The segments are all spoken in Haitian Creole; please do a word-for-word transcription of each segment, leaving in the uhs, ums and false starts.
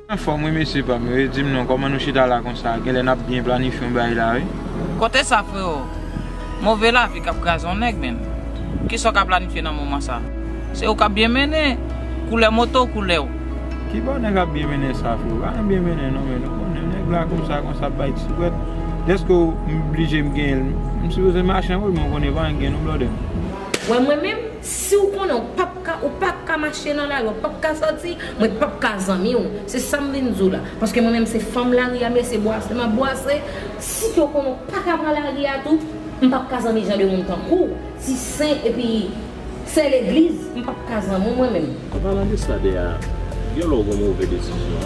Anfòm wi mesye pa m yo, e di m non, kòman nou chita la konsa, genlè n ap byen planifye yon bagay la wi. Kote sa freo? Move lavi k ap kraze yon nèg menm. Kisa w ka planifye nan moman sa? Se ou k ap byen mennen, koulè moto, koulè w. Ki bò nèg ap byen mennen sa freo? Pa gen byen mennen non, men nou konnen nèg la konsa, konsa ap bay ti bwèt. Dèske m blije m genyen l, m sipoze mache anwo l, men w konnen pa anyen gen non blòdè m. Wè mwen menm, si w konnen w p ap ka, ou p ap ka mache nan lari, w p ap ka sòti, mwen p ap ka zanmi w. Se sa m vin di w la. Paske mwen menm se fanm lari a, mesye bwase m ap bwase. Si ke w konnen w pa ka pran lari a tou, m p ap ka zanmi jan de moun tankou w. Ti sen epi sè legliz, m p ap ka zanmi w mwen menm. An palan de sa, Dea, gen lè w gon move desizyon.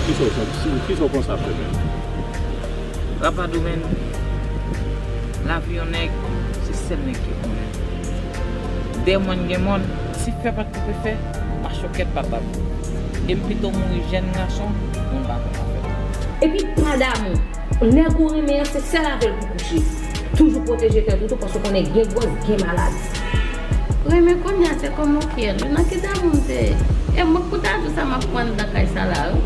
Kisa w santi, kisa w panse ap fè menm? Rapadou menm, lavi yon nèg, se sèl nèg ki konnen. Dè mòn gen mòn, si fè pa t koupe fè, pa chokèt pa tab. E m pito mouri jèn gason, moun pa konn afè. Epi pa damou, nèg ou renmen an se sèl avè l pou kouche. Toujou pwoteje tèt ou tou paske w konnen gen gwòs, gen maladi. Renmen kounye a se kòman w kè l wi, nan ki damou m te ye? E mwen k pou ta di w sa m ap pran nan kay sa la wi.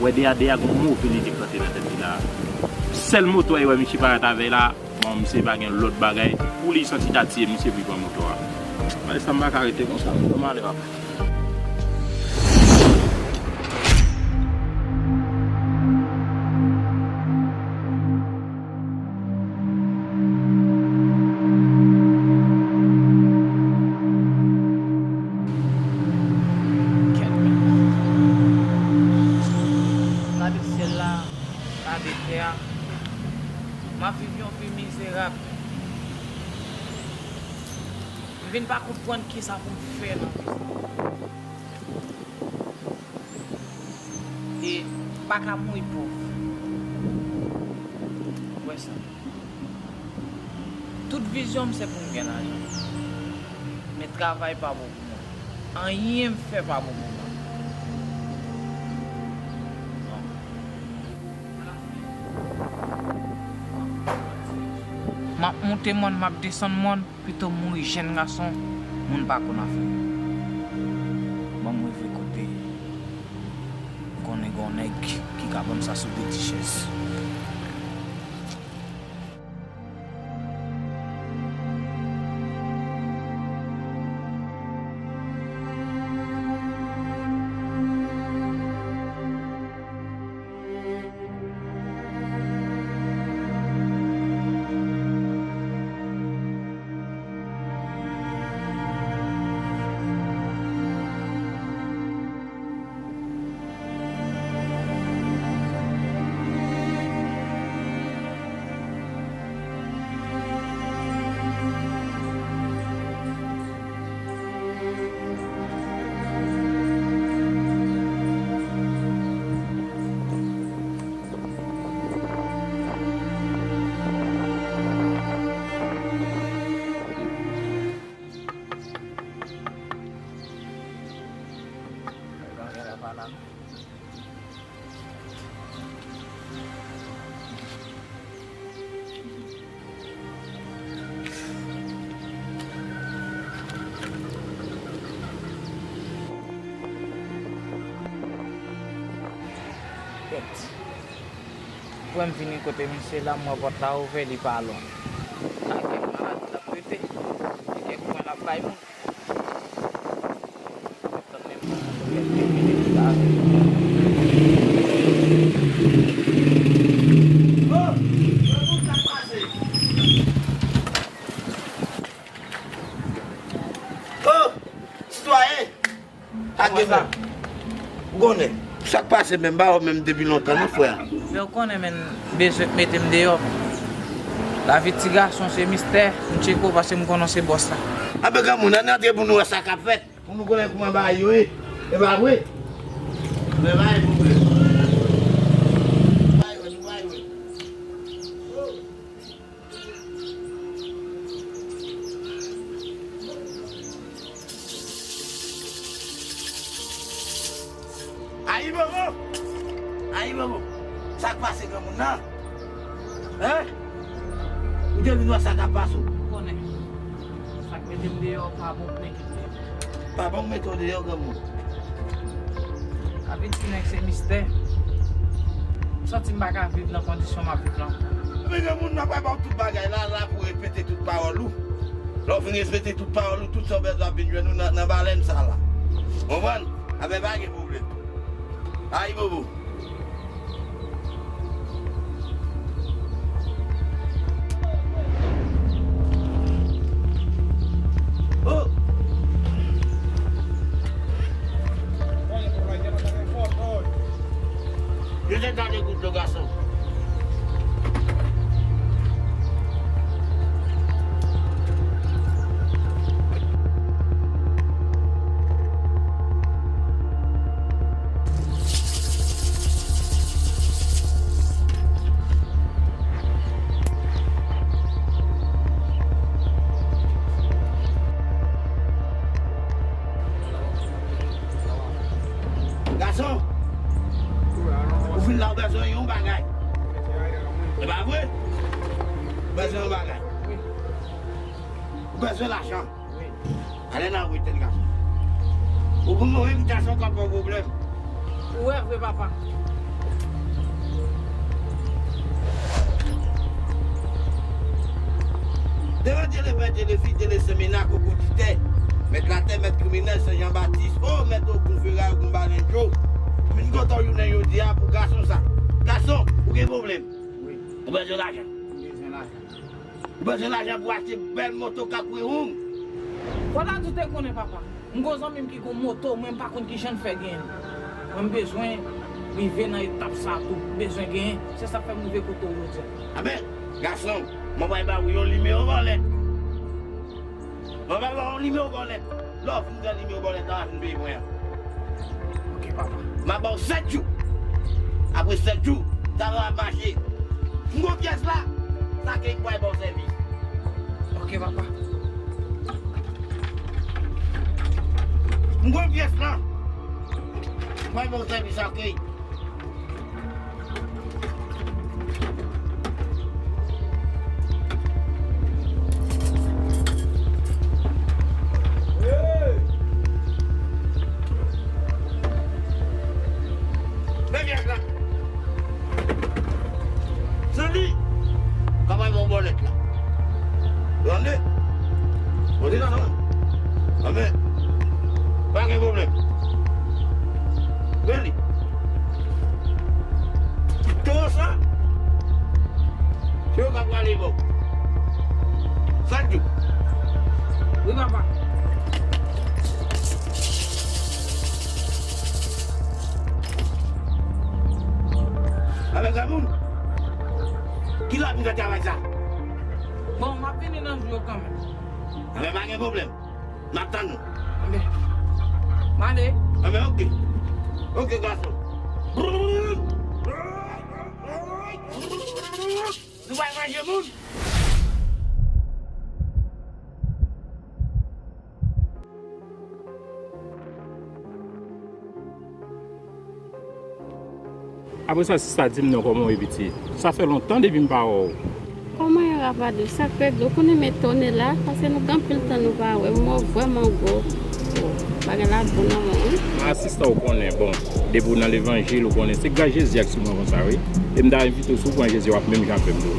Wè Dea, Dea gon move lide plante nan tèt li la. Sèl moto a e wè misye parèt avè l la, bon, misye pa gen lòt bagay. Pou li santi ta tiye misye pou li pran moto a. Malè sa m pa ka rete konsa, m pran malè a. Gade syèl la, gade tè a. M ap viv yon vi mizerab. M vin pa konprann kisa pou m fè nan vi sa. E m pa ka mouri pòv. Ou wè sa? Tout vizyon m se pou m gen lajan. Men travay pa bon pou mwen. Anyen m fè pa bon pou mwen. Non. M ap monte mòn, m ap desann mòn. Pito m mouri jèn gason, moun pa konn afè m. Ban m rive kote m konnen gen yon nèg ki ka ban m sa sou de ti chèz. Kèt. Frè m vini kote misye la, m wè pòt la ouvè, li pa lwen. Sa gen maladi l ap rete. Li gen kwen l ap bay moun. Oh! Sitwayen! Ak devan. Ou konnen. Sa k pase menm, m pa wè w menm depi lontan non, frè. Men ou konnen, men bezwen mete m deyò. Lavi ti gason se mistè, m tcheke w paske m konnen w se bòs la. Anben granmoun, ann antre pou nou wè sa k ap fèt, pou nou konnen kouman bagay yo ye. E pa vre? Men bagay pou vre. Bagay yo, bagay yo. Ayibobo! Ayibobo! Sa k pase granmoun nan? Hein? Ou te vin wè sa k ap pase w? Ou konnen. Sa k mete m deyò, pa bon pou mete m deyò. Pa bon pou mete w deyò, granmoun. Apeti nèg se mistè. M santi m pa ka viv nan kondisyon m ap viv lan. Men granmoun, m ap bay ba w tout bagay la, la pou repete tout pawòl ou. Lè w fin repete tout pawòl ou, tout sa w bezwen ap vin jwenn ou nan, nan balèn sa la. Konprann? Anben pa gen pwoblèm. Ayibobo. Oh! Yo te tande kout dlo gason. Gason, ou vin la, ou bezwen yon bagay. E pa vre? Ou bezwen yon bagay. Ou bezwen lajan. Ale nan ri tèt gason. Ou pou mouri pou gason k ap ba w pwoblèm. Ou wè vre, papa. Devan Dye Lepè, Dye Lefi, Dye Lesemena, Kokoditè, Mèt Latè, Mèt Kriminèl, Sen Jan Batis, o Mèt Ogon, Feray Ogon, Balenn Djo, vin kote w jounen jodi a pou gason sa. Gason, ou gen pwoblèm. Wi. Ou bezwen lajan. M bezwen lajan. Ou bezwen lajan pou achte bèl moto Capri Houm. Fò ta di w te konnen, papa. M gon zanmi m ki gon moto, mwen m pa konn kijan l fè genyen l. Mwen m bezwen rive nan etap sa a tou. M bezwen genyen. Se sa k fè m rive kote w jodi a. Anben, gason, mwen pral ba ou yon nimewo bòlèt. Mwen pral ba ou yon nimewo bòlèt. Lè w fin pran nimewo bòlèt la, w a vin peye mwen an. Ok, papa. M a ba w sèt jou. Apre sèt jou, talè w ap mache. M gon pyès la, sa ke m pral ba w sèvis. Ok, papa. M gon pyès la. M pral ba w sèvis, ok. Men pyès la. Sandy, kòman yon bòlèt la? Tande? Tande sa. Anben, pa gen pwoblèm. Rele. Toro sa, se yo k ap rale bò. Sandy. Wi, papa. Avèk granmoun. Kilè w ap vin fè travay sa? Bon, m ap vini nan jou yo kanmenm. Anben, pa gen pwoblèm. M ap tann ou. Anben, m ale. Anben, ok. Ok, gason. Nou pral manje moun. Apre sa, sista, di m non, kòman w ye, piti? Sa fè lontan depi m pa wè w. Kòman ye, Rapadou? Sa k regle? Ou konnen m etone la, paske nou gen anpil tan nou pa wè. Mò vrèman gwo. Bagay la bon nan mwen, wi. A, sista, ou konnen, bon, depi w nan levanjil, ou konnen, se gras Jezi a k sou mwen konsa, wi. E m ta envite w, si w pran Jezi, w ap menm jan avè m tou.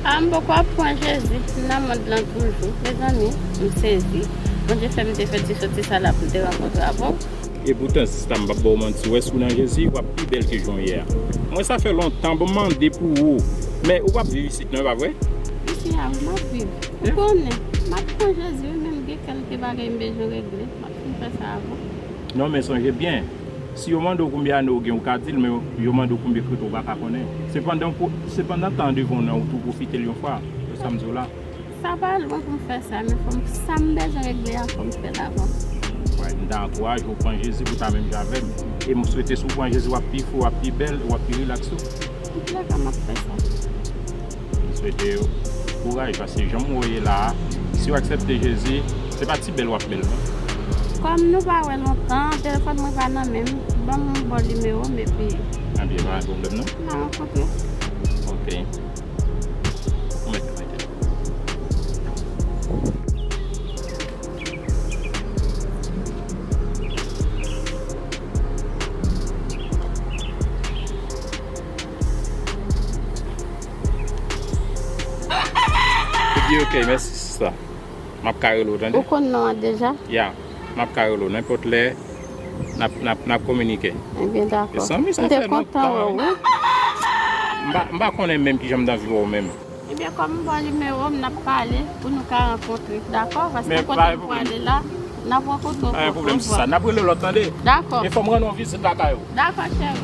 A, m poko ap pran Jezi, m nan mond lan toujou. Mezanmi, m sezi. Bondye fè m te fè ti soti sa la pou m te rankontre avè w. Epoutan, sista, m p ap ba w manti, w wè, si w nan Jezi, w ap pi bèl ke jan w ye a. Mwen, sa fè lontan, bon, m mande pou ou. Men ou p ap viv isit, non, e pa vre? Isi a, wi, m ap viv. Ou konnen, m ap pran Jezi, wi, men m gen kèlke bagay m bezwen regle. M ap fin fè sa avan. Non, men sonje byen, si yo mande w konbyen ane w gen, ou ka di l, men yo mande w konbyen frite w, ou pa ka konnen. Sepandan, pou, sepandan tan devan w nan, ou tou pwofite l yon fwa. Se sa m di w la. Sa pa lwen pou m fè sa, men fò m, sa m bezwen regle a, fò m fè l avan. Wi, m ta ankouraje w pran Jezi pou ta menm jan avè m. E m swete si w pran Jezi, w ap pi fre, w ap pi bèl, w ap pi rilaks tou. Antoulèka, m ap fè sa. M swete w kouraj, paske jan m wè w ye la a, si w aksepte Jezi, se pa ti bèl w ap bèl, non. Kòm nou pa wè lontan, telefòn mwen pa nan men m, ban m yon bon nimewo m epi. Anben, pa gen pwoblèm, non. N a rankontre. Ok. Ou mèt mete. Ok, mèsi sista. M ap ka rele w, tande? Ou konn non an deja? Ya, m ap ka rele w nenpòt lè. N ap, n ap, n ap kominike. Ebyen, dakò. Mezanmi, sa M te fè kontan wè lontan. w, wi. M pa, m pa konnen menm kijan m t anvi wè w menm. Ebyen, kòm m ba w nimewo m, n ap pale pou nou ka rankontre, dakò? Paske Men kote pa m pwale la, n ap rankontre Pa gen yon pwoblèm pòt sista. N ap rele lòt, tande? Dakò. E fò m rann yon vizit lakay ou. Dakò, cheri.